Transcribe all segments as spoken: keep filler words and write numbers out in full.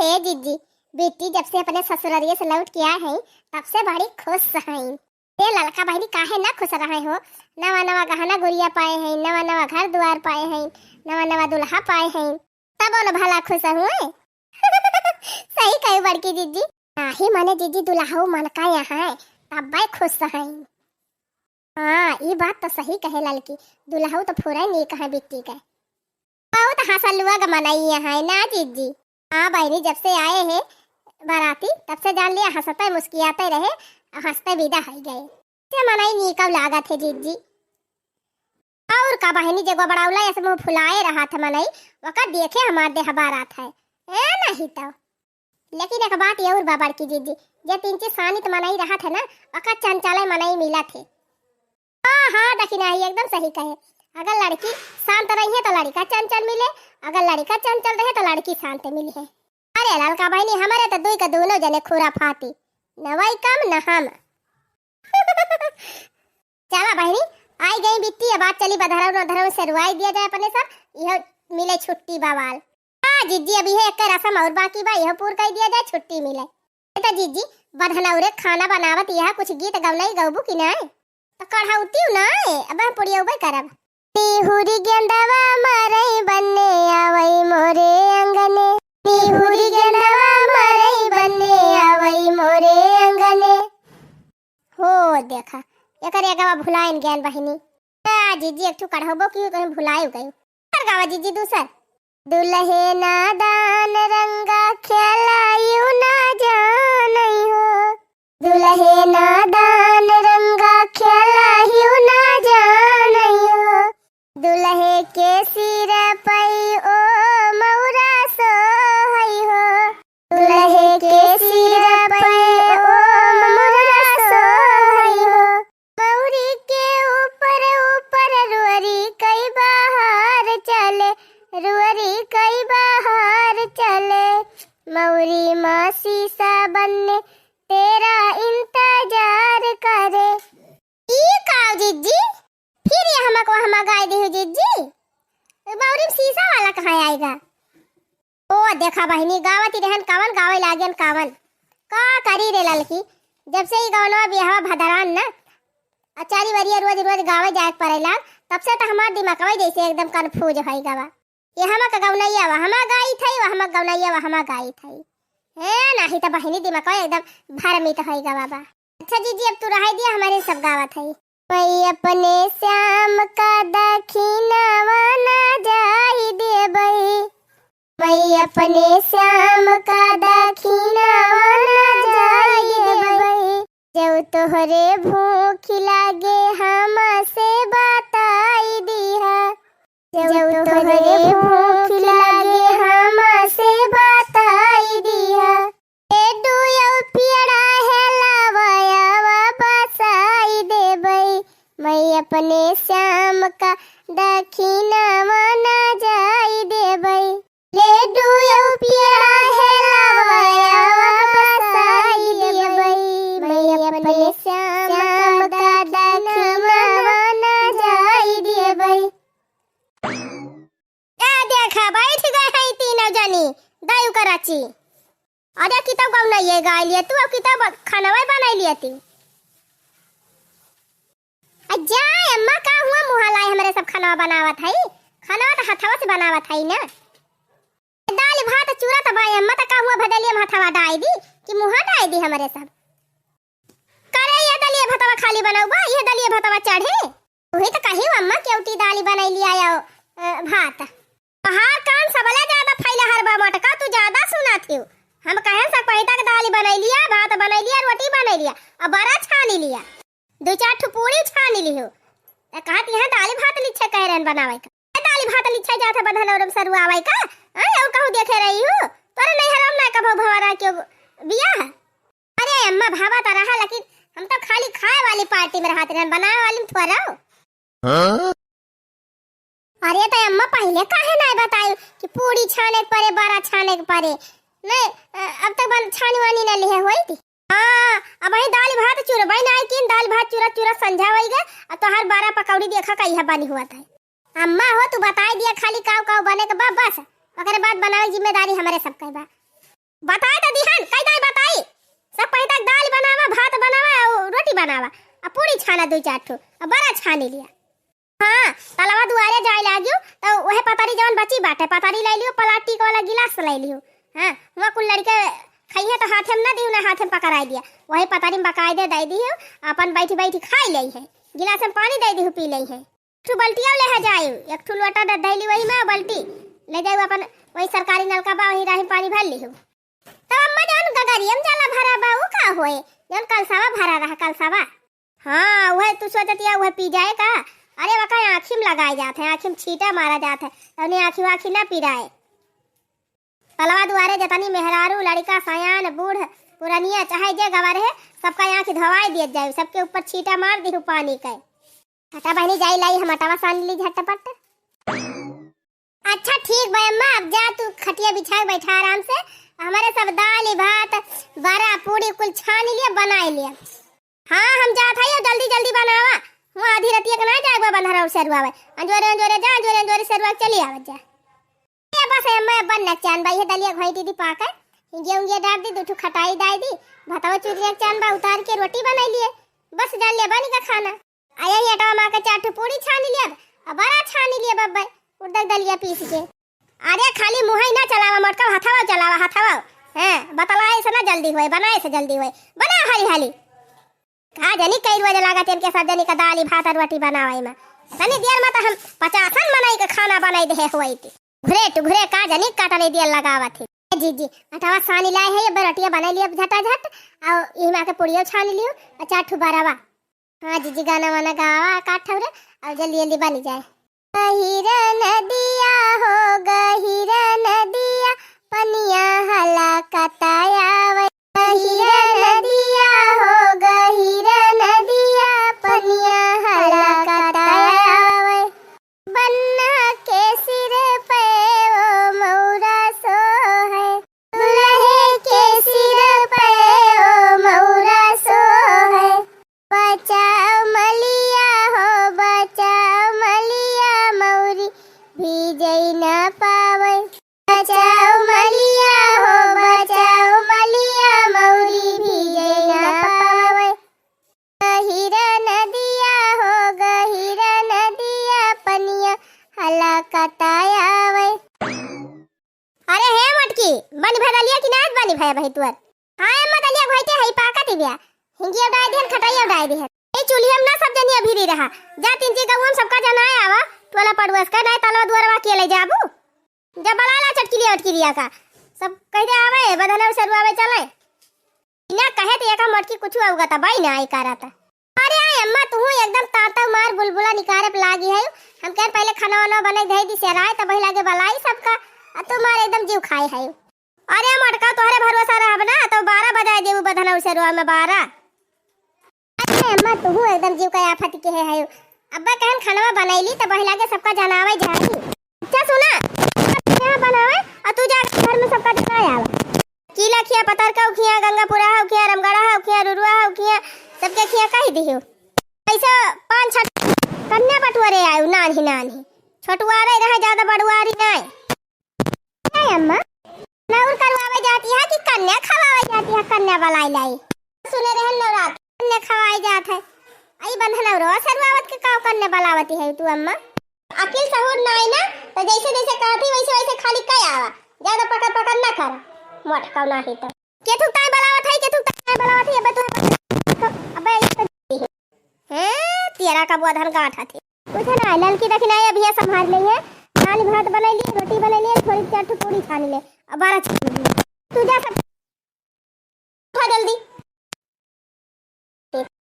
ए जीजी, बिट्टी जब से अपने ससुररिये से लौट के आए हैं, तब से बड़ी खुश हैं। ए ललका बहिनी, काहे ना खुश रहे हो? नवा नवा गहना गुरिया पाए हैं, नवा नवा घर दुआर पाए हैं, नवा नवा दुल्हा पाए हैं, तब न भला खुश हुए। सही कही बड़की जीजी। नाही मने जीजी, दुल्हऊ मन का यहाँ है, तब खुश हैं। हाँ, ई बात तो सही कहे ललकी, दुल्हऊ तो फुरे नीक है बिट्टी के। बहुत हंसलुआ ग मनई है ना जीजी? हाँ बहिनी, जब से आए हैं बाराती, तब से जान लिया हंसते मुस्कियाते रहे, हंसते विदा हो गए। से मनई नीकव लागत है जीजी। और का बहिनी, जे गोबड़ौला ऐसे मुंह फुलाए रहा था मनई, वका देखे हमार देह बारात है। ए नहीं तो। लेकिन एक बात ये और बा बड़की जीजी, जे तीन चीज सानित मनई रहत है ना, ओका चंचले मनई मिलत है। हाँ, हाँ, दखिनाही एकदम सही कहे। अगर लड़की शांत रही है तो लड़का चंचल मिले, अगर लड़का चंचल रहे तो लड़की शांत मिले है। अरे ललका बहिनी, हमारे तो दुई का दोनों जने खुराफाती, न वही कम न हम। चला बहिनी, आई गई बिट्टी, अब बात चली बधरौन उधरौन से रुआई दिया जाए अपने सब, यह मिले छुट्टी बवाल। हाँ जीजी, अभी है एक रसम और बाकी बा, यह पूर कर दिया जाए, छुट्टी मिले। ए तो जीजी, बधनौरे खाना बनावत यह कुछ गीत गवनई गौबू की नाय? तो कढ़ौती नाय, अब हम पुड़ियौबे करब। निहुरी गेंदवा मरई बने आवई मोरे अंगने, निहुरी गेंदवा मरई बने आवई मोरे अंगने। हो देखा, एकर एगवा भुलाइन गैन बहिनी। आ जीजी, एक ठू कढ़ौबो की कहीं भुलायु गयु। दूसर गावा जीजी, दूसर। दुलहे नादान रंगा खेलायु ना जानई हो, दुलहे नादान रंगा खेलायु ना जानई हो, दुलहे के सिर पई ओ मौरा सोहई हो, दुलहे के सिर पे ओ मौरा सोहई हो। मौरी के ऊपर ऊपर रुअरी कई बहार चले, रुअरी कई बहार चले। मौरी माँ शीशा बनने तेरा इंतजार करे। ई का जीजी? फिर ये हमक वहमा गाय दिहु जीजी? मौरी में शीशा वाला कहाँ आएगा? ओ देखा बहिनी, गावत ही रहन कावन, गावे लागेन कावन। का करी रे ललकी, जब से ई गवनवा बियाहवा भदरान ना, आ चारी वरिया रोज रोज गावे जाए के पड़े लाग, तब से तो हमार दिमागवा जैसे एकदम confuse होई गवा। ये हमा का गवनैया वा, हमा गाई थई, वा हमा गवनैया वा, हमा गाई थई। हे नाही तो बहिनी दिमागवा एकदम भरमित होई गवा बा। अच्छा जीजी, अब तू रहाई दिया, हमारे सब गावत है। मैं अपने श्याम का दखिनवा ना जाई देबई, मैं अपने श्याम का दखिनवा ना जाई देबई। जब तोहरे भूख लागे हमसे बताई दिहा, जब तोहरे भूख लागे हमसे बताई दिहा। ए डुयौ पियड़ा हेलावा आवा बसाई देबई, मैं अपने श्याम का दखिनवा ना जाई देबई। ले डुयौ पियड़ा हेलावा आवा बसाई देबई, मैं अपने श्याम का दखिनवा ना जाई देबई। ए देखा, बैठ गए हैं तीनों जनी, दयू कराची। अरे कितौ गौनैया गाय लिए तू, अब कितौ ब-, खानवा बनाई लिए ती। आ जा अम्मा, का हुआ मुँह लाई हमरे सब खानवा बनावत है, खानवा तो हथवा से बनावत है ना। दाल भात चूरा तो बा अम्मा, तो का हुआ भदलिया में हथवा डाई दी कि मुँह डाई दी हमरे सब। करे ये दलिया भतवा खाली बनौबा, ये दलिया भतवा चढ़े? उहे तो कही अम्मा, केवटी दाली बनैली आयो, अ, भात। तोहार कान सबले ज्यादा फैला हर बा मटका, तू ज्यादा सुना थियो। हम कहेन सक पहिता के दाली बनैलिया, भात बनैलिया, रोटी बनैलिया, अब बरा छानी लिया, दो चार ठो पूड़ी छानी लिहो। त कहत यहाँ दाली भात लिच्छे कह रहन बनावे का। ए, दाली भात लिच्छे जात है बधन और सरुआवे का? हाँ, और कहूँ देखे रही हो? तोरे नैहर में ना कभो भवरा के बियाह? अरे अम्मा, भावा तो रहा, लेकिन हम तो खाली खाए वाली पार्टी में रहत रहन, बनावे वाली में थोड़ा रहो। हाँ? अरे तो अम्मा, पहले काहे नहीं बताई कि पूड़ी छाने के परे, बरा छाने के परे? नहीं, अ, अब तक बन-, छानी वानी ना लिहे होई थी। हाँ, अब वही दाल भात चूरबई नहीं किन, दाल भात चूरा चूरा संझा होई गए, अब तोहार बरा पकौड़ी देखा कहिया बनी हुआ था। अम्मा हो, तू बताई दिया खाली काव काव बने के बा, बस। ओकरे बाद बनावे जिम्मेदारी हमरे सब के बा। बताए तो दिहन, कई दाई बताई। सब पहिले तक दाल बनावा, भात बनावा, अउ रोटी बनावा, अउ पूड़ी छाना दुइ चार ठो, अउ बरा छानी लिया। हाँ, तलवा दुआरे जाए लागियो, तो वहे पतरी जवन बची बाटे, पतरी लै लियो, प्लास्टिक वाला गिलास लै लियो। हाँ, हुआँ कुल लड़िके खइहे तो हाथे में ना दियो, ना हाथे में पकड़ाई दिया। वही पतरी में बकायदे दै दियो, अपन बैठी बैठी खाई लेइहे। गिलास में पानी दै दियो, पी लेइहे। एक ठो बल्टिया लेहे जाई, एक ठो लोटा दे धैली वही में बल्टी ले जाई, अपन वही सरकारी नलका बा, वही राही पानी भर लिहू। तब अम्मा जौन गगरिया में जाला भरा बा, उ का होए, जौन कलसावा भरा रहा, कलसावा। हाँ, उहे तू सोचतिया, उहे पी जाए का? अरे वका आँखी में लगाए जात है, आँखी में छींटा मारा जात है, तौने आँखी वाँखी ना पिराए। तलवा दुआरे जतनी मेहरारू, लड़िका, सयान, बूढ़, पुरनिया, चाहे जे गवा रहे, सबका आँखी धोवाए दिए जाए, सबके ऊपर छींटा मार दिहू पानी के। हटा बहिनी, जाई लाई हम अटवा सान ली झटपट। अच्छा ठीक बा अम्मा, अब जा तू खटिया बिछा के बैठा आराम से। हमरे सब दाल भात, बरा पूड़ी कुल छान लिया, बनाए लिया। हाँ हम जात हई, जल्दी जल्दी बनावा। हुआँ आधी रतिया के ना जाए बा बंधरा और सरुआवे। अंजोरे अंजोरे जा, अंजोरे अंजोरे सरुआ के चली आवत जा। ए बस अम्मा, अब बन चान बा, ये दलिया घोई दीदी पाके, हिंगिया उंगिया डार दी, दू ठो खटाई डाई दी, भतवा चूरिया चान बा उतार के रोटी बनाई लिए, बस डाल लिया बनी का खाना। आ यही अटवा मा के चार ठो पूड़ी छानी लियब, आ बरा छानी लियब अब्बे, उड़द के दलिया पीस के। अरे खाली मुँहई ना चलावा मोटका, हथवा चलावा, हथवा। हैं, बतलाए से ना जल्दी होए, बनाए से जल्दी होए। बना हाली हाली। का जनी कई रोज लागत इनके सब जनी का दाल भात और रोटी बनावे में। तनी देर में तो हम पचासन मनई के खाना बनाई दे होई थी। घुरे टुघुरे का जनी काटले देर लगावत थी। ए जीजी, अटवा सानी लाए है, ये बरटिया बनाई लिया झटाझट, और इमा के पुड़ियो छानी लियो, और चार ठो बरावा। हाँ जीजी, गाना वाना गावा, काट ठौरे, और जल्दी जल्दी बनी जाए। गहिरा नदिया हो, गहिरा नदिया, पनिया हला कतायावे। गहिरा नदिया हो, गहिरा नदिया, पनिया हला कतायावे। बन्ना के सिर पे ओ मौरा सोहे, दुल्हे के सिर पे ओ मौरा सोहे। बचाओ मलिया हो, बचाओ मलिया, मौरी भीजई ना पावे। बचाओ मलिया हो, बचाओ मलिया, मौरी भीजई ना पावे। गहिरा नदिया हो, गहिरा नदिया, पनिया हला कतायावे। अरे हे मोटकी, बनी भय दलिया कि नाय बनी भय भाई तुअर? हाँ अम्मा, दलिया घोइते हई, पाकत ही बिया। हिंगिया डाय दिहन, खटाइया डाय दिहन। ए चूल्हिया में ना सब जनिया भिरी रहा। जा तीन जी गौवा में सबका जनाए आवा। टोला पड़ोस का नाय तलवा दुआरवा के ले जाबू। जब बलाला चटकिलिया उटकिलिया का। सब कह दे आवे, बधनौर सरुआवे चले। बिना कहे त एका मोटकी कुछु अवगत बाई ना आई करत। अरे आय अम्मा, तुहू एकदम ताता मार बुलबुला निकारे पे लागी है। हम कहे पहिले खाना वाना बनाई धई दी सेराय, तब वही लागे बलाई सबका। आ तू मार एकदम जीव खाए है। अरे मोटका, तोहरे भरोसा रहब ना, तो बारह बजाए देबू बधनौर सरुआ में बारह। अरे अम्मा, तुहू एकदम जीव का आफत के है, है। अब्बा कहन खानवा बनैली, तब वही लागे सबका जनावे जाई। अच्छा सुना, यहाँ बनावे, और तू जा घर में सबका जनाए आवा। कीला खिया, पतरका खिया, गंगापुरा हो खिया, रमगढ़ा हो खिया, रुरुआ हो खिया, सबके खिया कह दियो। ऐसे पाँच छठ कन्या बटुआरे आयु, नान्ही नान्ही। छोटुआरे रहे, ज्यादा बड़ुआरी नाय। ए अम्मा, नौर करवावे जाती है कि कन्या खवावे जाती है, कन्या बलाई लाई। सुने रहे नवरात्र कन्या खवाई जात है। आई बंधन और सरुआवत के काव कन्या बलावती है तू अम्मा? अकिल सहूर नाय ना, तो जैसे जैसे कहती वैसे वैसे खाली कह आवा। ज्यादा पकड़ पकड़ ना करा। मोट कौन ही तो। केथुक ताई बलावत है, केथुक ताई बलावत है, अबे तू अबे, अबे, हैं, तेरा का बुआ धन गांठ हथे। कुछ ना, ललकी दखिनाई अभी ये संभाल लेइहे। दाल भात बनैली, रोटी बनैली, थोड़ी चार ठो पूरी छान ले। अब बारह छान ले। तू जा सब उठा जल्दी।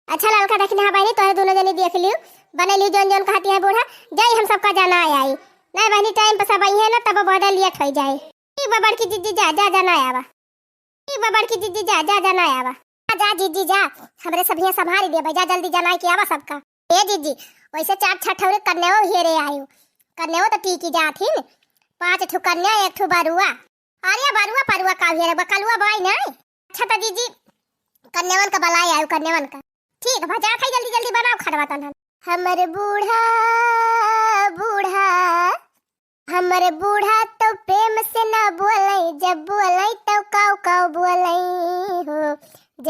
अच्छा ललका दखिना बहिनी, तोहरे दोनों जनी देख लियो, बनैली जौन जौन कहती है बूढ़ा, जाई हम सबका जनाए आई। नहीं बहिनी, टाइम पर सब आई है ना, तब बहुत लेट हो जाए। ठीक बा बड़की जीजी, जा, जा, जनाए आवा। ठीक बा बड़की जीजी, जा, जा, जनाए आवा। जा, जा, जीजी, जा, हमरे सब हियाँ संभारी देबे, जा, जल्दी जनाए के आवा सबका। ए जीजी, वैसे चार छठौरे कन्याओ हेरे आयु। कन्याओ तो ठीक ही जात हिन। पाँच ठो कन्या, एक ठो बरुआ। अरे बरुआ, परुआ का हेरे, बकलुआ बाई नहीं। अच्छा तो जीजी, कन्यावन का बलाए आयु, कन्यावन का। ठीक बा, जात है, जल्दी, जल्दी बनाओ खानवा तनहन। हमर बूढ़ा, बूढ़ा, हमर बूढ़ा तो प्रेम से ना बोलै, जब बोलै तो काव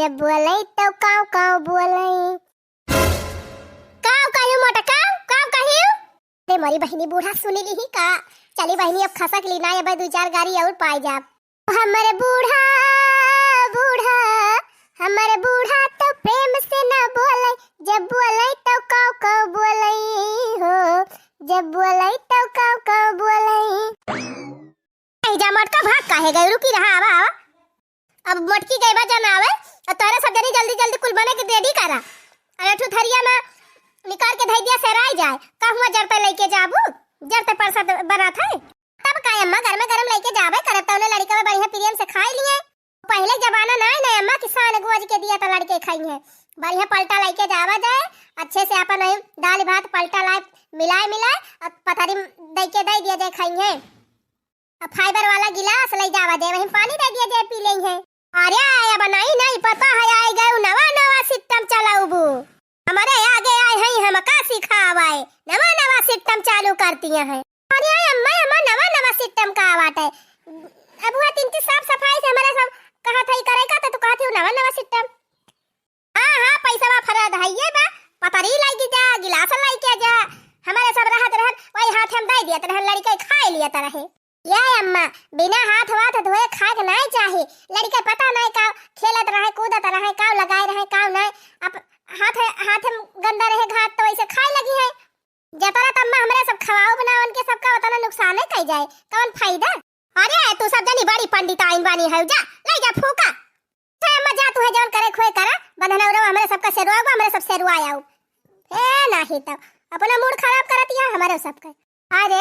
जब बोलई तो काव काव बोलई। काव कहियो मोटा, काव, काव कहियो? अरे मोरी बहिनी, बूढ़ा सुनी ली ही का? चली बहिनी, अब खसक ली ना, अब दू चार गारी और पाई जाब। हमरे बूढ़ा, बूढ़ा, हमरे बूढ़ा तो प्रेम से ना बोलई, जब बोलई तो काव काव बोलई हो, जब बोलई तो काव काव बोलई। नहीं जा मोटका, भाग काहे गई? रुकी रहा, आवा, आवा। अब मोटकी गई बा जनावे, और तोहरे सब जनी जल्दी जल्दी कुल बने के ready करा। अरे ठू थरिया में निकाल के धई दिया, सेराई जाए। का हुआ, जर पे लेके जाबू? जर पे परसाद बनात है। तब का अम्मा, गरमे गरम लेके जाबे करब, तौने लड़का में बढ़िया प्रेम से खाई लिए। पहले जमाना ना है ना अम्मा, किसान गोज के दिया तो लड़के खाई है। बढ़िया पलटा लेके जावा जाए, अच्छे से अपन दाल भात पलटा लाए, मिलाए मिलाए और पथरी दे के दे दिया जाए, खाई है। अब fiber वाला गिलास लई जावा जाए, वहीं पानी दे दिया जाए, पी लेई है। अरे अब नहीं, नहीं पता है, आए गए नवा नवा system चलाउबू। हमरे आगे आए हैं, हमका सिखावाए, नवा नवा system चालू करती हैं। अरे अम्मा, अम्मा, नवा नवा system का बात है? अब हुआ तीन चीज साफ सफाई से हमारे सब कहा था ही करे का, तो तू कहती हूँ नवा नवा system। हाँ, हाँ, पैसवा फरद हइये बा, पतरी लइके जा, गिलास लइके जा, हमारे सब रहत रहन, वही हाथ हम दे दियत रहन, लड़के खाए लियत रहे। ये अम्मा, बिना हाथ वाथ धोए खाए के नाई चाही, लड़के पता नाई का खेलत रहे, कूदत रहे, का लगाए रहे, का नाई, अब हाथ, हाथ हम गंदा रहे घात तो वैसे खाए लगी है। जतरा त अम्मा हमरे सब खवाओ बनावन के सबका उतना नुकसाने कई जाए, कौन फायदा? अरे तू सब जनी बड़ी पंडिताइन बानी है, जा, ले जा फूका। हे अम्मा, जा, तुहे जौन करे खोए करा, बंधनौरा हमरे सबका सेरुआ बा, हमरे सब सेरुआ आऊ। ए, नाही तब अपना mood खराब करत यहाँ हमरे सबका। अरे,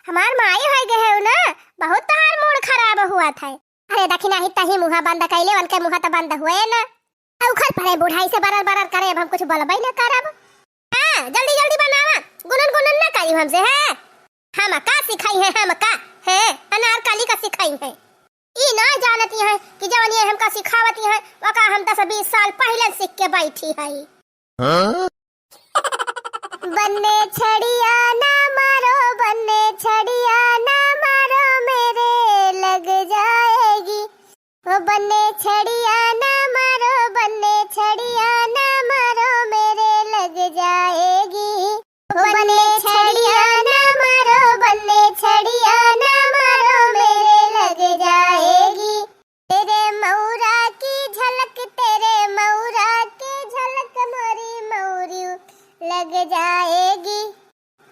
हमार माई होई गए है ना, बहुत तहार mood खराब हुआ था। अरे, देखी नाही, तही मुँहा बंद कैले, उनके मुँहा तो बंद हुए ना। आ उखड़ पड़े बुढ़ाई से बरर बरर करे, अब हम कुछ बोलबे ना करब। हाँ, जल्दी जल्दी बनावा, गुनन गुनन ना करी हमसे, हैं? हम का सिखाई है, हम का? हैं? अनारकली का सिखाई है। ई ना जानती हैं कि जवन ये हमका सिखावती हैं, वका हम दस बीस साल पहले सीख के बैठी है। हाँ? बन्ने छड़िया ना मारो, बन्ने छड़िया ना मारो, मेरे लग जाएगी। ओ बन्ने छड़िया ना मारो, बन्ने छड़िया ना मारो, मेरे लग जाएगी। ओ बन्ने छड़िया ना मारो, बन्ने छड़िया ना मारो, मेरे लग जाएगी। तेरे मौरा की झलक, तेरे मौरा की झलक, मोरी मौरी लग जाएगी।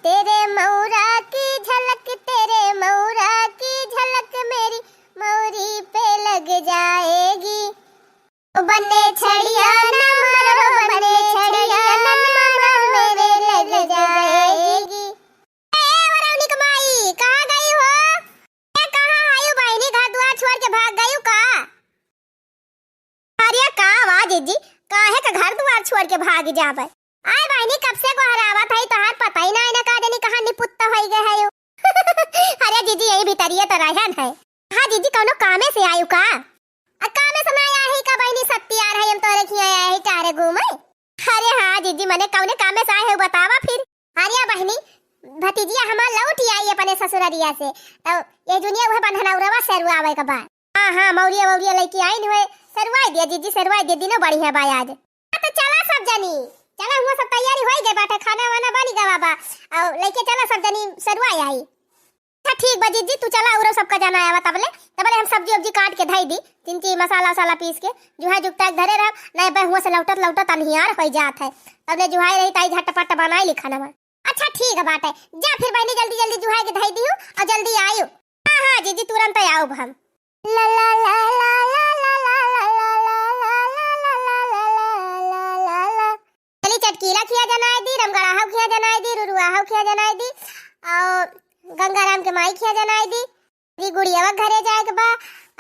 तेरे मौरा की झलक, तेरे मौरा की झलक, मेरी मौरी पे लग जाएगी। ओ बन्ने छड़िया ना मारो, बन्ने छड़िया ना मारो, मेरे लग जाएगी। ए, वरौनी के माई, कहाँ गई हो? ए, कहाँ आयु बहिनी, घर दुआर छोड़ के भाग गयू का? अरे का वा जीजी, काहे के घर दुआर छोड़ के भाग जाबे? आय बहिनी, कब से गोहरावत है, तोहार पता ही ना है ना, का जानी कहाँ निपुत्त होई गए है यू। अरे जीजी, यही भीतरिये तो रहन है। हाँ जीजी, कौनो कामे से आयु का? आ कामे से ना आही का बहिनी, सत्ती आ रही, हम तोरे खिया आए ही चारे घूमे। अरे हाँ जीजी, मने कौने कामे से आए है, बतावा फिर। अरे बहिनी, भतीजिया हमार लौट आई अपने ससुररिया से, तो ये दुनिया उहे बंधनौरवा सेरुआवे के बा। हाँ, हाँ, मौरिया, मौरिया लइके आइन हुए, सेरुआई दिया जीजी, सेरुआई दिया, दिनो बढ़िया बा आज। हाँ, तो चला सब जनी, चला, हुआ सब तैयारी होई गए बाटे, खाना वाना बनी गवा बा, और लइके चला सब जनी सेरुआई आई। अच्छा ठीक बा जीजी, तू चला, औरो सबका जाना आवा तबले, तबले हम सब्जी उब्जी काट के धई दी, चिंची मसाला उसाला पीस के, जुहा जुगता के धरे रहब, नहीं बे हुआ से लौटत लौटत अन्हियार होई जात है, तबले जुहाई रही ताई झटपट बनाई ली खाना। अच्छा ठीक बाटे, जा फिर बहिनी जल्दी जल्दी जुहाई के धई दिहू और जल्दी आयु। हाँ हाँ जीजी, तुरंत आउब हम। ला ला ला ला। चली चटकीला खिया जनाई दी, रमगड़ाहू खिया जनाई दी, रुरुआहू खिया जनाई दी, और गंगाराम के माई खिया जनाई दी। री गुड़ियावा घरे जाए के बा,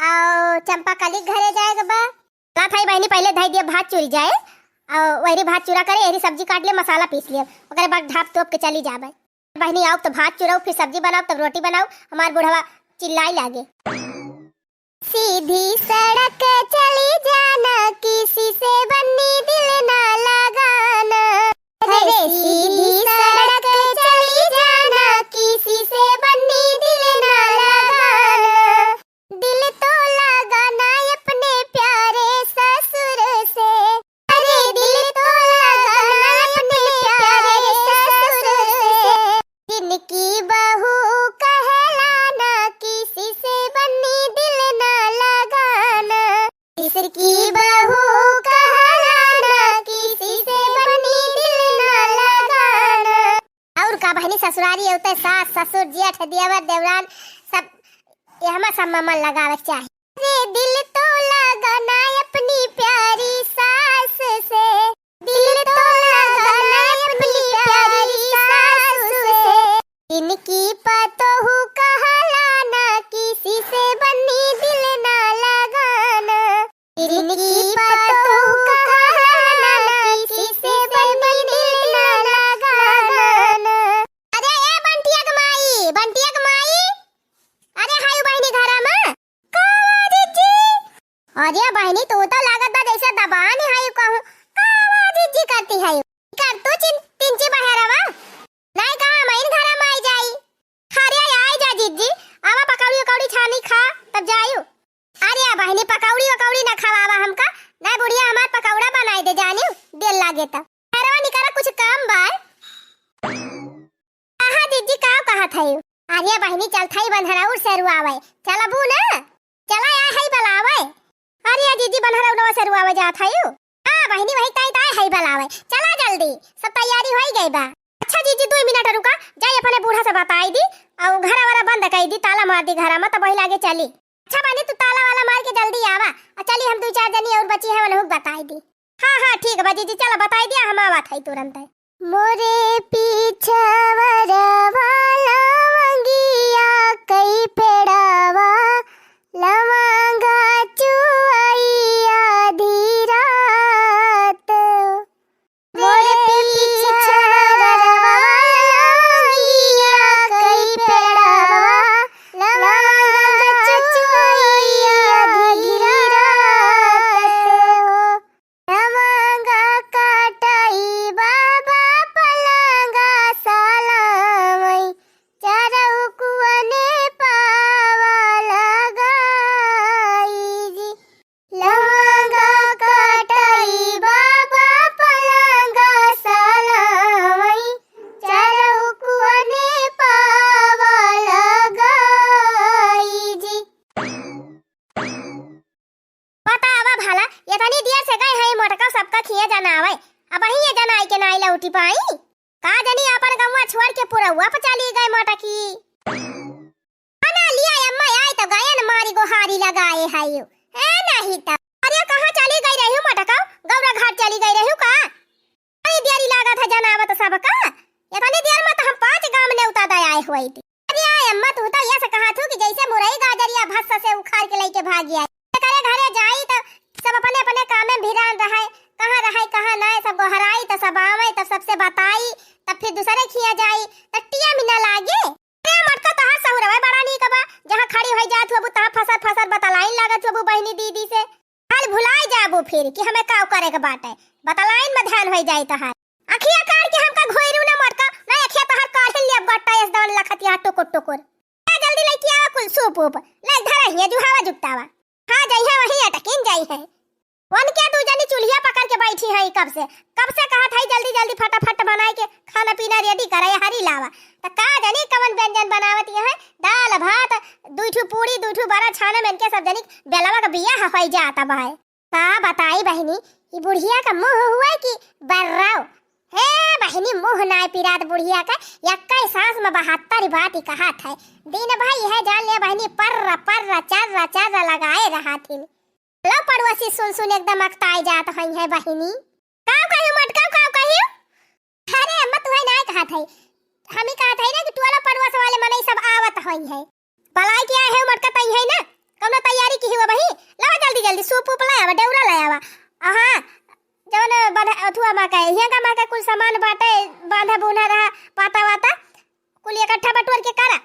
और चंपा कली घरे जाए के बा। ला थाई बहिनी पहले धई दिया भात चुरी जाए, और वहरी भात चुरा करे, यहरी सब्जी काट लिया, मसाला पीस लिया, ओकरे बाद ढाप तोप के चली जाबे। बहिनी आउब तो भात चुराउब, फिर सब्जी बनाउब, तब रोटी बनाउब, हमार बुढ़वा चिल्लाई लागे। सीधी सड़क चली जाना, किसी से बन्नी दिल ना लगाना। अरे सीधी सड़क चली जाना, किसी से बन्नी दिल ना लगाना। दिल तो लगाना अपने प्यारे ससुर से। ससुर की बहू कहलाना, किसी से बन्नी दिल ना लगाना। और का बहिनी, ससुरारी होते सास, ससुर, जेठ, देवर, देवरान, सब, ये हमा सब मा मन लगावे के चाही। अरे दिल तो लगाना अपनी प्यारी सास से, दिल तो लगाना अपनी प्यारी सास से। इनकी पतोहू कहलाना, किसी से बन्नी दिल ना लगाना। इनकी पतोहू कहलाना, किसी से बन्नी दिल ना लगाना। अरे ए बंटिया के माई, बंटिया के माई, अरे हाय बहिनी घरा मा। का बा जिज्जी? अरे बहिनी, तू तो लागत बा जैसे दबान है कहूँ। का बा जिज्जी करती है? कर तू चिन-, तिनची बहरवा। नहीं कहा हम इन घरा मा आई जाई। अरे आई जा जिज्जी, आवा पकौड़ी उकौड़ी छानी खा, तब जायू। अरे बहिनी, पकौड़ी उकौड़ी ना खवावा हमका, नहीं बुढ़िया हमार पकौड़ा बनाई दे जानी, देर लागे तब। घरवा निकला, कुछ काम बा। आहा जिज्जी, का कहत है? अरे बहिनी, चल थाई बंधनौर से रुआवे। चलबू ना? चला आ है बलावे। अरे जिज्जी, बंधनौरवा से रुआवे जात है। हाँ बहिनी, वही ताई ताई है बलावे। चला जल्दी, सब तैयारी होई गई बा। अच्छा जिज्जी, दो मिनट रुका, जाई अपने बूढ़ा से बताई दी, और घरा वरा बंद कई दी, ताला मार दी घरा मा, तब वही लागे चली। अच्छा बहिनी, तू ताला वाला मार के जल्दी आवा, और चली हम दो चार जनी और बची है, उन्हें बताई दी। हाँ, हाँ, ठीक बा जिज्जी, चला बताई दिया, हम आवत है तुरंत है। मोरे पीछवरवा लवंगिया कई पेड़वा, लवंगा चुआई आधी रात। मोरे पीछवरवा लवंगिया कई पेड़वा, लवंगा चुआई आधी रात। लवंगा काटाई बाबा पलंगा सालावई, चरउकुअने पावा लगाई जी। लवंगा काटाई बाबा पलंगा सालावई, चरउकुअने पावा लगाई जी। बतावा भला, एतनी देर से गए हैं मोटका, सबका खिया जनावे, अबहीं ये जनाई के नाई लौटी पाई। का जनी आपन गौवा छोड़ के पुरौवा पे चली गए मोटकी। अना लिया अम्मा आई तो गायन मारी गोहारी लगाए है यू। ए नहीं तो। अरे कहाँ चली गई रही मोटका? गौरा घाट चली गई रही का? बड़ी देरी लागत है जनावत सबका। एतनी देर मा तो हम पाँच गाँव नेवता दे आए हुए थी। अरे आय अम्मा, तू तो यस कहा थू कि जैसे मुरई गाजरिया भस्स से उखाड़ के लेके भागी आई। एकरे घरे जाई तो सब अपने अपने काम में भिरान रहे, कहाँ रहे कहाँ नाय, सब गोहराई तो सब आवे, तब सबसे बताई, तब फिर दूसरे खिया जाई, तो टिया भी ना लागे। अरे मोटका, तोहार सहुरवे बड़ा नीक बा, जहाँ खड़ी होई जात होबू तहाँ फसर फसर बतलाइन लागत होबू बहिनी दीदी से। हाल भुलाई जाबू फिर कि हमें काव करे के बाटे, बतलाइन में ध्यान होई जाई तोहार। अखिया काढ़ के हमका घोयरू ना मोटका, ना अखिया तोहार काढ़ लिया बट्टा एस दवन लखत यहाँ टुकुर टुकुर। जा जल्दी लेके आवा कुल सूप ऊप, ले धरा हिया जुहावा जुगतावा। हाँ जइहे वहीं अटकिन जइहे। उनके दू जनी चूल्हिया पकड़ के बैठी हैं कब से, कब से कहत है जल्दी जल्दी फटाफट बनाए के खाना पीना ready करे, हरी लावा। त का जानी कवन व्यंजन बनावत है, दाल भात, दुई ठू पूड़ी, दुई ठू बड़ा छाने में इनके सब जनी बेलवा का बियाह होई जात बा है। का बताई बहिनी, ई बुढ़िया का मुँह हुआ कि बर्राव। हे बहिनी, मुँह नाय पिरात बुढ़िया का, यक्कै सांस में बहत्तर बात ही कहत है। दिन भर यह जान ले बहिनी, पर्र पर्र चर्र चर्र लगाए रहत हिन। लो पड़ोसी सुन सुन एकदम अकताई जात हई है बहिनी। काव कहियो मोटका, काव कहियो? अरे अम्मा, तुहे नाय कहत है, हम ही कहत है ना कि टोला पड़ोस वाले मनई सब आवत हई है। बलाई के आए है मोटका, तई है ना, कौनो तैयारी की हुआ बही? लावा जल्दी जल्दी सूप ऊप ले आवा, डेउरा ले आवा। आ हाँ, जवन बध-, अथुआ माँ का, हियाँ का माँ का कुल सामान बाटे, बांधा बूंधा रहा, पाता वाता, कुल इकट्ठा बटोर के करा।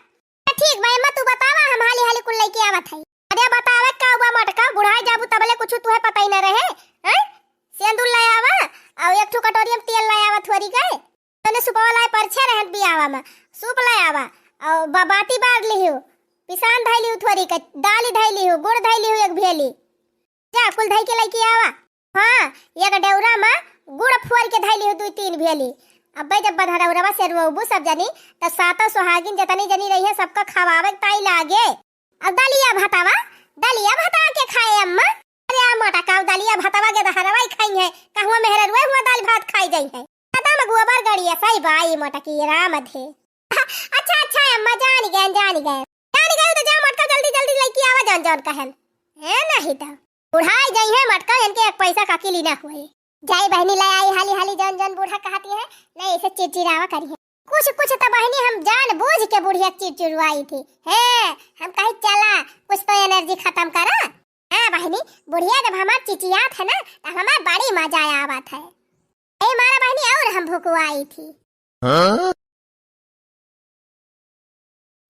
ठीक बा अम्मा, तू बतावा, हम हाली हाली कुल लेके आवत हई। अरे बतावे का बा मोटका, बुढ़ाई जाबू तबले कुछ तुहे पता ही न रहे, हैं? सेंदूर ले आवा, और एक ठो कटोरी में तेल ले आवा थोरी के। तने सुपवा लाए परछे रहन बियावा में, सूप ले आवा, और ब-, बाती बार लिहू, पिसान धई लिहू थोरी के, दाली धई लिहू, गुड़ धई लिहू एक भेली। जा, कुल धई के लइके आवा। हाँ, एक डेउरा में गुड़ फोर के धई लिहू दुई तीन भेली। अब्बे जब बधरौरवा से रोबू सब जनी, त सातो सुहागिन जतनी जनी रही है, सबका खवावे के ताई लागे। अब दलिया भतावा, दलिया भता के खाए अम्मा। अरे आ मोटा मोटकी राम धे। अच्छा, अच्छा अम्मा, जान गए, जान गए। जान गए तो जा मोटका, जल्दी, जल्दी लइके आवा जौन, जौन कहन। है नहीं तो। बुढ़ाई गई है मोटका, इनके एक पैसा का किली ना हुए। जाई बहिनी, ले आई हाली, हाली जौन, जौन बूढ़ा कहती है, नहीं इसे चिड़चिड़ावा करी है। कुछ, कुछ तो बहिनी हम जान बूझ के बुढ़िया चिड़चिड़वाई थी। है, हम कही चला, कुछ तो energy खत्म करा। हाँ बहिनी, बुढ़िया जब हमार चिचियात है ना, तो हमार बड़ी मजा आवत है। ए मारा बहिनी, और हम भुकुआई थी। हाँ?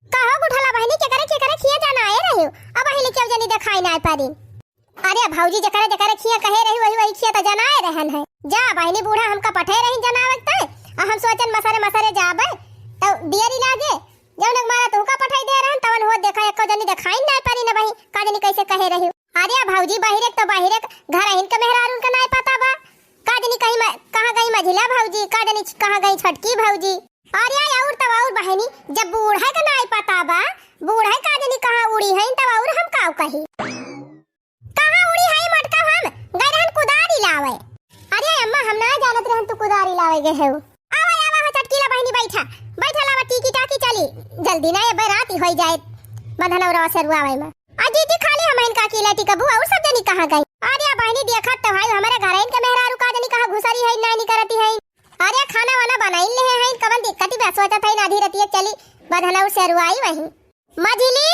कहो गुठला बहिनी, केकरे, केकरे खिया जाना आए रही हो? अब बहिनी केहू जनी देखाई ना पारिन। अरे भौजी, जेकरे, जेकरे खिया कहे रही, वही, वही खिया तो जनाए रहन है। जा बहिनी, बूढ़ा हमका पठे रही जनावे के, और हम सोचन मसरे, मसरे जाबे, तो दियरी लागे। जौन एक मारा तुहका पठाई दे रहन, तवन हुआ देखा, एको जनी देखाई ना पारी ना बही, का जनी कैसे कहे रही। अरे भौजी, बहिरे के तो बहिरे के, घर हिन के मेहरारून के नाय पता बा। का जनी कहीं म-, कहाँ गई मझिला भौजी, का जनी छ-, कहाँ गई छोटकी भौजी। अरे और तब और बहिनी, जब बूढ़ा के नाय पता बा, बूढ़ा का जनी कहाँ उड़ी है, तब और हम काव कही। कहाँ उड़ी हई मोटका, हम गए रहन कुदारी लावे। अरे अम्मा, हम ना जानत रहन तू कुदारी लावे गए हो। आवा, आवा हो चटकीला बहिनी, बैठा, बैठा, लावा टीकी टाकी चली। जल्दी ना, ये रात ही होई जाए, बंधन और सेरुआवे में। आ जीजी, खाली हम इनका कीला टीका बू, और सब जनी कहाँ गई? अरे बहिनी, देखत तो है हमारे घर इनके मेहरारू का जनी कहाँ घुसरी है, ना नहीं करती है। अरे खाना वाना बनाई ले है, कवन दिक्कत बा, सोचत है ना आधी रतिया चली, बंधन और सेरुआई वहीं। मझिली,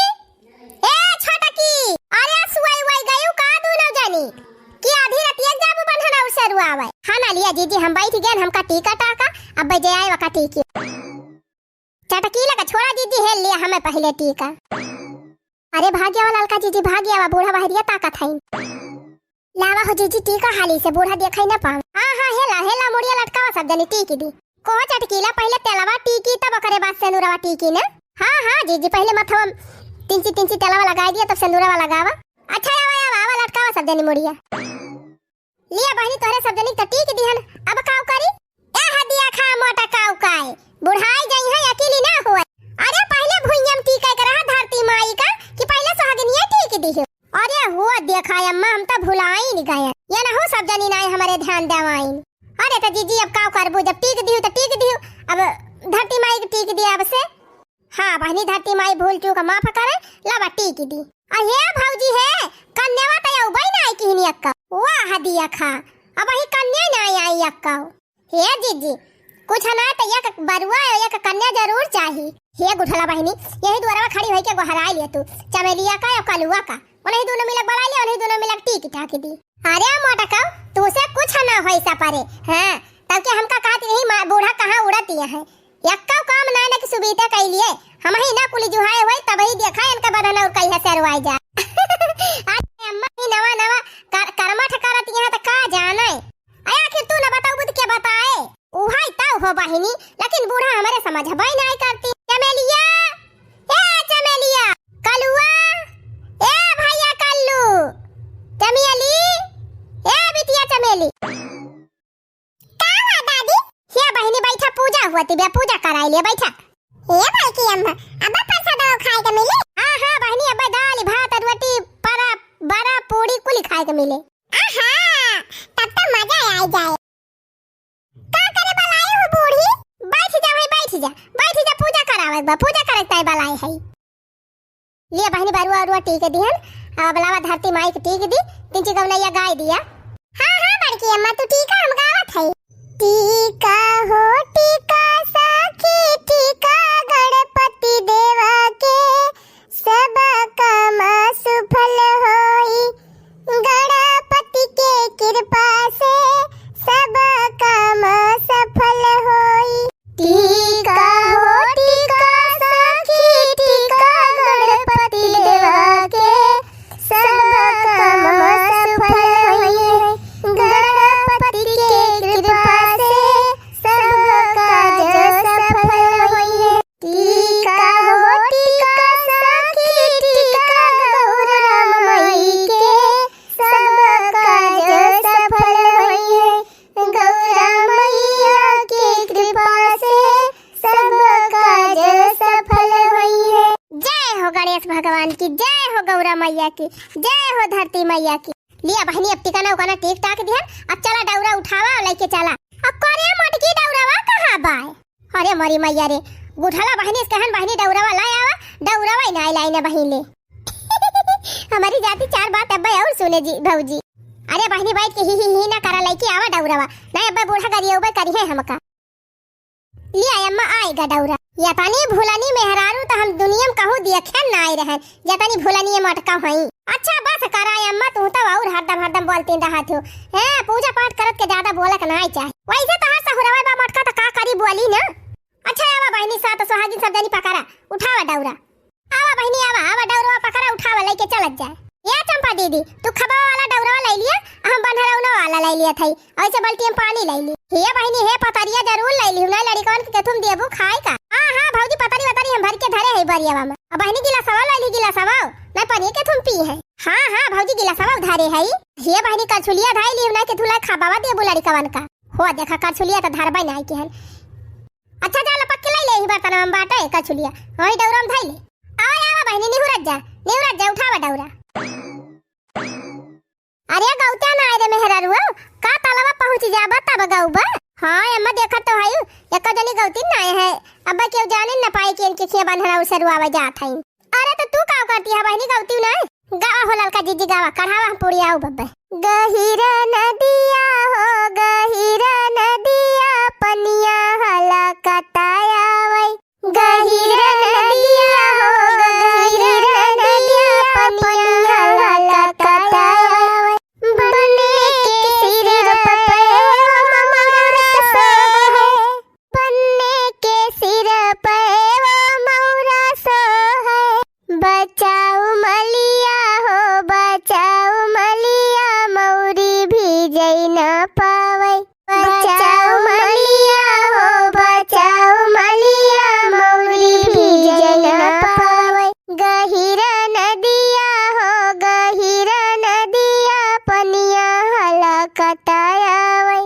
ए छोटकी, अरे सुआई उआई गयू का दूनो जनी? कि आधी रतिया जाबू बंधन और सेरुआवे? हाँ ना लिया जीजी, हम बैठ गए, हमका टीका टाका, अब बजे आए वका टीकी। चटकीला का छोड़ा जीजी, है लिया हमें पहले टीका। अरे भाग्य वाला ललका जीजी, भाग्य वा, बूढ़ा बहरिया ताकत है। लावा हो जीजी, टीका हाली से, बूढ़ा देखाई ना पावे। हाँ, हाँ, हेला, हेला, मुड़िया लटकावा, सब जनी टीकी दी। कहो चटकीला, पहले तेलवा टीकी, तब ओकरे बाद सेनुरवा टीकी ना। हाँ, हाँ, जीजी, पहले मथवा तिंची, तिंची तेलवा लगाई दिया, तब सेनुरवा लगावा। अच्छा, आवा, आवा, आवा, लटकावा, सब जनी मुड़िया। लिया बहिनी, तोहरे सब जनी तो टीकी दिहन, अब काव करी? ए हदिया खा मोटा काव काय, बुढ़ाई जाई है, अकेली ना होए। अरे पहले भुइयम टीका के रहा धरती माई का, कि पहले सुहागिनिया टीकी दिहु। अरे हुआ देखा अम्मा, हम तो भुलाइन गए। ये ना हो सब जनी नाई हमारे ध्यान देवाइन। अरे तो जीजी अब का करबू, जब टीक दिहु तो टीक दिहु, अब धरती माई के टीक दिया अब से। हाँ बहनी, धरती माई भूल चूक माफ करे, लावा टीक दी। अरे भौजी है, कन्यावा तो अउबई नाई किहनी अक्का। वाह दिया खा, अब ही कन्या नाई आई अक्का। हे जीजी, कुछ ना तो एक बरुआ एक कन्या जरूर चाही। हे गुठला बहिनी, यही दुआरवा खड़ी होई के गोहराई लिया तू, चमेलिया का या कलुआ का, उन्हीं दोनों मिलक बलाई लिया, उन्हीं दोनों मिलक टीक टाक दी। अरे मोटका, तू से कुछ ना होई सा पारे, हाँ, तब के हमका कहत रही माँ बूढ़ा कहाँ उड़त यहाँ है, यक्का काम ना न कि सुबीते कई लिए, हम ही ना कुली जुहाए होई, तब ही देखा इनका बदन और कई है सेरवाई जा। अरे अम्मा ही नवा नवा कर, कर्मठ करत यहाँ तो का जाने। अरे आखिर तू न बताऊ बुध के बताए। उहाई तब हो बहिनी, लेकिन बूढ़ा हमारे समझबे नाई करती। चमेलिया, ए चमेलिया, कलुआ, ए भैया कल्लू, चमेली, ए बिटिया चमेली। का हुआ दादी? हे बहिनी बैठा, पूजा हुआ तिबिया, पूजा कराई ले बैठा। ए बड़की अम्मा, अब प्रसाद खाए के मिले? हाँ हाँ बहिनी, अब दाल भात रोटी परा बरा पूड़ी कुली खाए के मिले। आहा, तब तो मजा आ जाए। का करे बलाई हो बूढ़ी? बैठ जा भाई, बैठ जा, बैठ जा, पूजा करावे बा, पूजा करे ताई बलाई है। लिया बहिनी बरुआ उरुआ टीके दिहन, अब लावा धरती माई के टीके दी, तिनची गवनैया गाय दिया। हाँ हाँ बड़की अम्मा, तू टीका हम गावत है। टीका हो टीका सखी टीका गणपति देवा के, सब काम सुफल होई। गणपति के कृपा से सब काम सफल होई। टीका हो टीका सखी टीका गणपति देवा के, सब काम सफल होई। गणपति के कृपा से सब काज सफल होई। टीका हो टीका सखी टीका गौरा माई के, सब काज सफल होई है। गौरा मैया के कृपा से सब काज सफल होई है। जय हो गणेश भगवान की, जय हो गौरा मैया की, जय हो धरती मैया की। लिया बहिनी, अब टिकाना उकाना टीक टाक दिहन, अब चला डौरा उठावा और लेके चला। अब करे मोटकी डौरावा कहाँ बाय? अरे मोरी मैया रे, गुठला बहिनी से कहन बहिनी डौरवा लाइ आवा, डौरवा ही नाहीं लाइन बहिनी। हमरी जाति चार बात अब्बे अउर सुने जी भौजी। अरे बहिनी बइठ के ही ही ही न करा, लइके आवा डौरवा, नाहीं अब्बे बूढ़ा गरियउबे करिहैं हमका। लिया अम्मा आइगा डौरा। यतनी भुलनी मेहरारू त हम दुनिया में कहूँ देखे नाहीं रहन, जतनी भुलनी ये मोटका हईं। अच्छा बस करा अम्मा, तू त अउर हरदम हरदम बोलती रहत हो। हैं, पूजा पाठ करत के ज्यादा बोलक नाहीं चाही। वइसे तोहार सहुरवा बा मोटका त का करी, बोली न। अच्छा आवा बहिनी, सात सुहागिन सब जनी पकरा, उठावा डौरा। आवा बहिनी आवा, आवा डौरवा पकरा, उठावा, लइके चलत जाए। ए चंपा दीदी, तू खबवा वाला डौरवा लइ लिया, हम बन्हरौना वाला लइ लिया थई, अइसे बल्टी में पानी लइ ली। हे बहिनी, हे पतरिया जरूर लइ ली, नाहीं लड़िकवन के केथुम देबू खाए का। हाँ हाँ भौजी, पतरी वतरी हम भरि के धरे हई बरियवा में। अब बहिनी गिलासवा लइ ली, गिलासवा, नाहीं पनिया केथुम पी है। हाँ हाँ भौजी, गिलासवा धरे हई। हे बहिनी करछुलिया धइ ली, नाहीं केथुम लाइ खबवा देबू लड़िकवन का। हो देखा करछुलिया त धरबे नाहीं केहन। अच्छा, जा लपक के लइ ले, ही बर्तन में बाटे करछुलिया, वही डौरा में धइ ले। आवा, आवा बहिनी, निहुरत जा, निहुरत जा, उठावा डौरा। अरे गौत्या नाहीं रे मेहरारू, का तलवा पहुँच जाबा तब गउबा? हाँ अम्मा, देखत तो हई, एको जनी गौती नाहीं है, अब केहू जाने न पाई कि इनके खिया बन्हरा उसरुआवे जात हई। अरे त तू का करती है बहिनी, गौती नाहीं? गावा हो ललका जीजी गावा, कढ़ावा हम पुड़िया हो बब्बे। गहिरा नदिया हो गहिरा नदिया, पनिया हला कतायावै। गहिरा नदिया हो गहिरा नदिया, पनिया हला कतायावै। बने के सिर पे वो मौरा सोहे, बने के सिर पे वो मौरा सोहे। बचाऊ मलिया हो बचाऊ मलिया, मौरी भीजै न पावै। बचाऊ मलिया हो बचाऊ मलिया, मौरी भीजै न पावै। गहिरा नदिया हो गहिरा नदिया, पनिया हला कतायावै।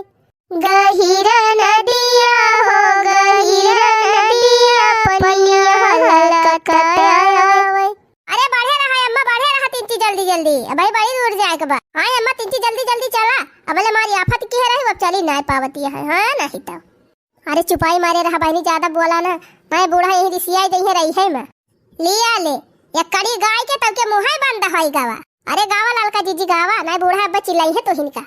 गहिरा नदिया हो गहिरा नदिया, पनिया हला कतायावै। अरे बढ़े रहा अम्मा, बढ़े रहा तिनची जल्दी जल्दी, अबहीं बड़ी दूर जाए के बा। हाँ अम्मा, तिनची जल्दी जल्दी चला, अबले मारी आफत किहे रही, अब चली नाहीं पावती है। हाँ नाहीं तो। अरे चुपाई मारे रहा बहिनी, ज्यादा बोला ना, नाहीं बूढ़ा यहीं रिसियाई जइहैं रहिहैं। लिया ले, एक कड़ी गाय के तब के मुँहै बंद होइ गवा। अरे गावा ललका जीजी गावा, नाहीं बूढ़ा अब्बे चिल्लइहैं तोहिन का।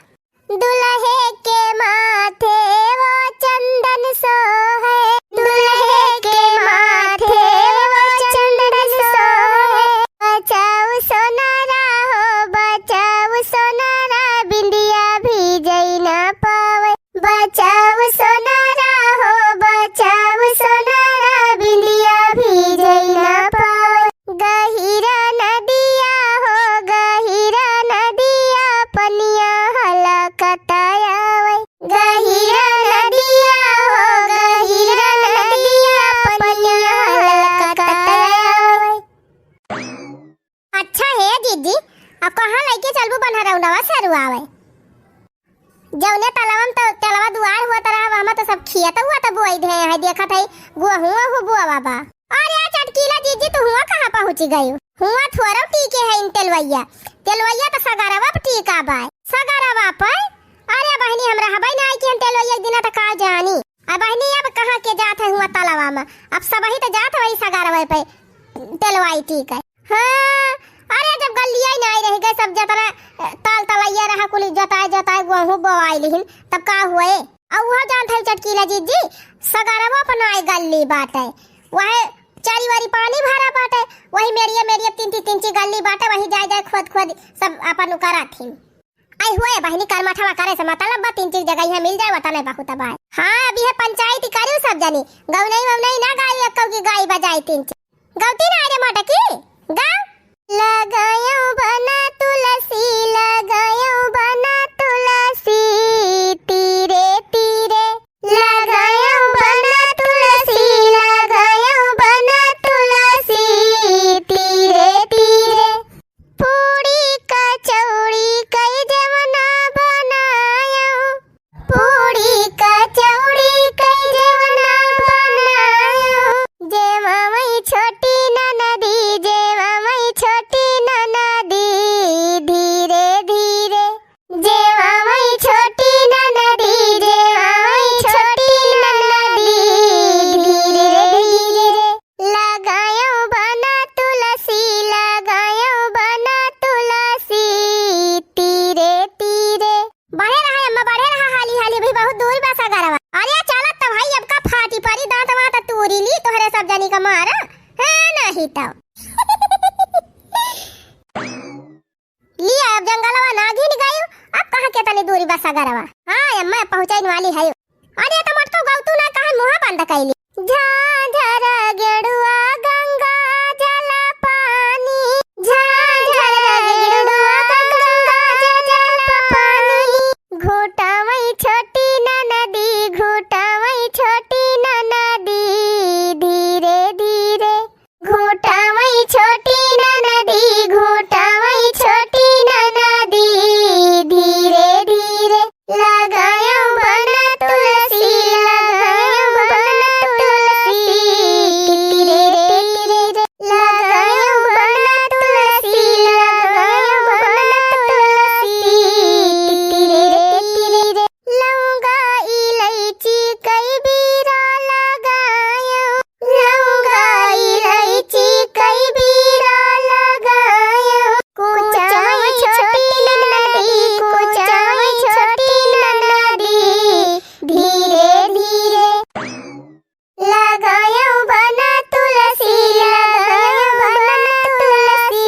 दुलहे के माथे वो चंदन सोहे, दुलहे के माथे वो चंदन सोहे। बचाऊ सोनारा हो बचाऊ सोनारा, बिंदिया भीजै न पावै। बचाऊ सोनारा हो बचाऊ सोनारा, बिंदिया भीजै न पावै। गहिरा नदिया हो गहिरा नदिया, पनिया हला कतायावै। गहिरा नदिया हो गहिरा नदिया, पनिया हला कतायावै। अच्छा हे जीजी, अब कहाँ लइके चलबू बन्हरौनवा सरुआवै? जउने तलवा में तो, तलवा दुआर होत रहा, वहमा तो सब खियत हुआ तो बोई दे है, देखत है, गोहूँ ओहू बोवा बा। अरे चटकीला जीजी, तू हुआ कहाँ पहुँची गयू? हुआ थोरो टीके है इन तेलवैया, तेलवैया तो सगरवा पे टीका बा, सगरवा पे। अरे बहिनी, हम रहबै नाहीं कि हम तेलवैया एक दिना तो का जानी। अब बहिनी, अब कहाँ के जात है हुआ तलवा में, अब सबही तो जात है वही सगरवा पे तेलवाई टीके। हाँ, अरे जब गल्लिया ही नाहीं रहि गए, सब जतना, अ, तल तलैया रहा, कुल जोताए जोताए गोहूँ बोआई लिहिन, तब का हुए? अउ उहो जानत है चटकीला जीजी, सगरवा पर नाहीं गल्ली बाटे, वहे चारी वारी पानी भरा बाटे, वही मेरिया मेरिया तीन तीन तीन ची गल्ली बाटे, वही जाए जाए खोद खोद सब अपन उकराथिन। आई हुए बहिनी, करमठवा करे से मतलब बा, तीन ची जगह यहाँ मिल जाए, वतने बहुत बा। हाँ, अब यह पंचायती करू सब जनी, गौनई वौनई ना गाई, एक्को की गाई बजाई तीन ची। गौती ना रे मोटकी, गाओ। लगायो बना तुलसी, लगायो बना तुलसी, तीरे तीरे। लगायो बना तुलसी, लगायो बना तुलसी, तीरे तीरे। पूड़ी कचौड़ी कई जेवना बनायो, पूड़ी कचौड़ी कई जेवना बनायो। जेवा मई छोटी ननदी, जेवा मई छोटी ननदी, अब जंगलवा नागिन गयो, अब कहाँ केतनी दूरी बा सगरवा। हाँ अम्मा, पहुँचइन वाली है। अरे त मोटकऊ गउतू ना, काहे मुँह बंद कइली? झांझर गेड़ुआ गंगा जल पानी, झांझर गेड़ुआ गंगा जल पानी, घोटावई छोटी ननदी, घोटावई छोटी ननदी, धीरे धीरे। घोटावई छोटी ननदी, घोटावई छोटी ननदी, धीरे धीरे। लगायो बन तुलसी, लगायो बन तुलसी, तितिरे तितिरे। लगायो बन तुलसी, लगायो बन तुलसी, तितिरे तितिरे। लौंगा इलायची कई बीरा लगायो, लौंगा इलायची कई बीरा लगायो। कुचावई छोटी ननदी, कुचावई छोटी ननदी, धीरे धीरे। लगायो बन तुलसी, लगायो बन तुलसी,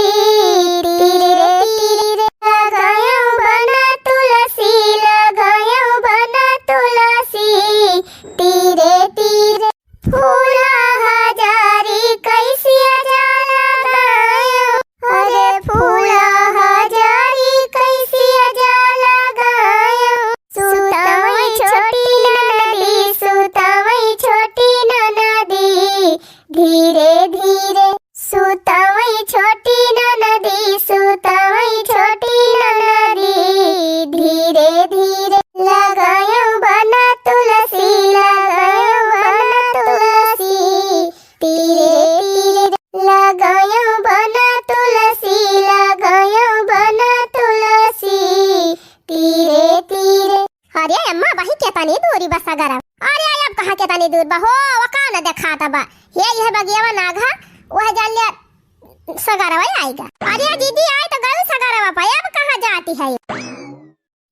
तितिरे तितिरे। लगायो बन तुलसी, लगायो बन तुलसी, तितिरे तितिरे। फूला हजारी कइसिया जा लगायो, अरे फूला हजारी कइसिया जा लगायो। सुतावई छोटी ननदी, सुतावई छोटी ननदी, धीरे धीरे। सुतावई छोटी ननदी, सुतावई छोटी ननदी, धीरे धीरे। लगायो बन तुलसी, लगायो बन तुलसी, तितिरे तितिरे। लगायो बन तुलसी, लगायो बन तुलसी, तितिरे तितिरे। अरे अम्मा, वही केतनी दूरी बा सगरवा। अरे अब कहाँ केतनी दूर बा हो, वो का न देखात बा। हे यह बगियावा नाघा, वह जान ले सगरवा आइगा। अरे दीदी आई तो गई सगरवा पा, अब कहाँ जाती है?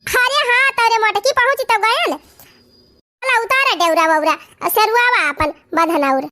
अरे हाँ, तोरे मोटकी पहुँची तो गयल। चला उतारा डेउरा वउरा, और सरुआवा अपन बधन और।